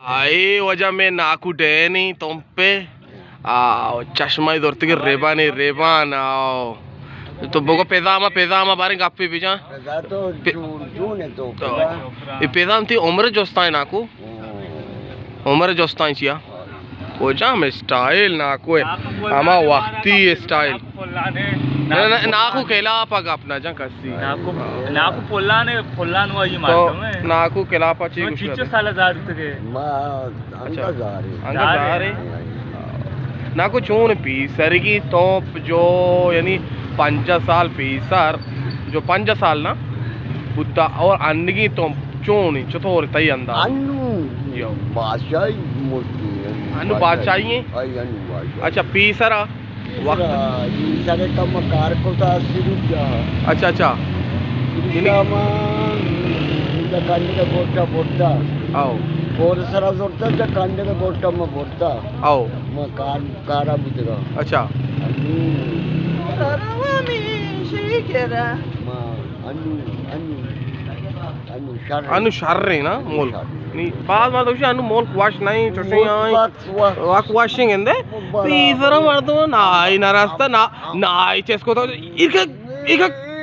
آ، اے واجہ مئے ناکو ڈینی تمپے۔ آ، چشمہ زرتگے ریبانی ریبان، آ۔ تو بگو پیزاما، پیزاما باریں گپے بجان۔ پیزا تو پی-، جون، جون ہے تو تو، پیزا۔ اے پیزام تئی عمر جستائیں ناکو؟ ہوں۔ عمر جستائیں چیا؟ کجام اسٹائل ناکو ہے؟ ہما وقتی اسٹائل۔ نہ، نہ، ناکو کلاپا گپ نہ جان کسی۔ ناکو، ناکو پلان ہے، پلان وائی تو مردم ہے۔ ناکو کلاپا چی تو گوشت؟ چیچو سال زار تگے؟ ما اچھا۔ انگا زارے۔ انگا زارے۔ زارے۔ ناکو چون پیسرگی تو جو، یعنی پنجاہ سال پیسر، جو پنجاہ سال نا بوتا اور انگی تو چون، چطور تئی انداز؟ انو جو۔ بادشاہی ملکی ہے۔ انو بادشاہی۔ بادشاہی ہیں؟ آئی انو بادشاہی۔ اچھا، پیسرا؟ وقت۔ پیسرا، پیسرے کم کار کو تا اسی روپیہ۔ اچھا، اچھا۔ روپیہ ما، روپیہ کانڈے کا گوٹا بوٹا۔ آؤ۔ اور سرا زورتا جا کانڈے کا گوٹا ما بوٹا۔ آؤ۔ ما کار، کارا بوتگا۔ اچھا۔ انو۔ ما انو، انو، انو شر۔ انو شر ہے نا، انو ملک۔ شر۔ نی، بعض مردم گوشی انو ملک وش نہیں، چوشیں ملک آئیں۔ وش، وش۔ وک وشیں گندے۔ بڑا۔ پیسرا مردم نائی نہ رستا، نا، نائی چس کو تو، ایک، ایک،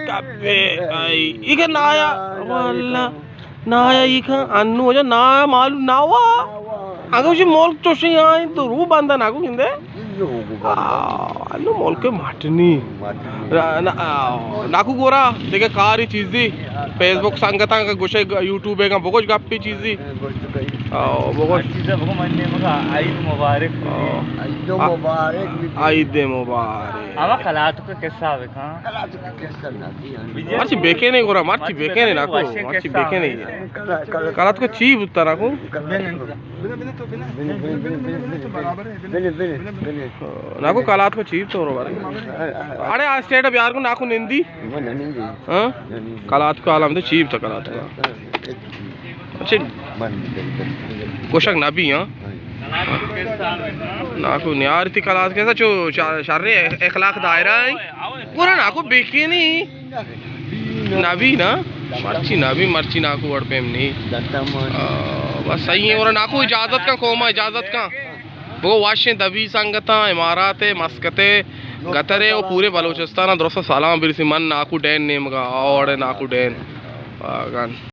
کبے، آئی، ایک نایا، واللہ۔ نایا ای کن انو جا نا معلوم نا وا۔ اگہ وشی ملک چوشیں آئیں تو رو بندہ ناکو گندے۔ آ، انو ملک مٹنی۔ مٹنی۔ را-، نا-، آ، ناکو گورا دگہ کاری چیزی۔ فیس بک سنگتاں کہ گوشے گ-، یوٹیوب ہے کہ بگوش گپی چیزی۔ آ، بگوش۔ چیزا بگو من نے مگا عید مبارک۔ آ۔ عید مبارک۔ عید مبارک۔ اما کلات کو قصہ بکن۔ کلات کو قصہ نہ دی۔ مرچی بیکے نہیں گورا، مرچی بیکے نہیں ناکو، مرچی بیکے نہیں۔ کلات کو چی بوتا ناکو؟ ناکو کلات کو چی تو رو بارے۔ اڑے آ سٹیٹ بیار کو ناکو نندی۔ ہاں؟ کلات کو عالم تو چی بوتا کلات کو۔ اچھا۔ گوشک نبی، ہاں؟ ناکو نیار تئی کلات کیسا چو شر، شر اخلاق دائرہ ہیں۔ گورا ناکو بیکینی۔ نبی نا؟ مرچی نبی، مرچی ناکو وڑ پیم نہیں۔ آ، بس صحیح ہے، اور ناکو اجازت کا، قوما اجازت کا۔ بگو واشیں دبی سنگتاں، امارات ہے، مسقط ہے، قطر ہے، اور پورے بلوچستان درست سلام برسی۔ من ناکو ڈین نیمگا، اور ناکو ڈین۔ آ، گان۔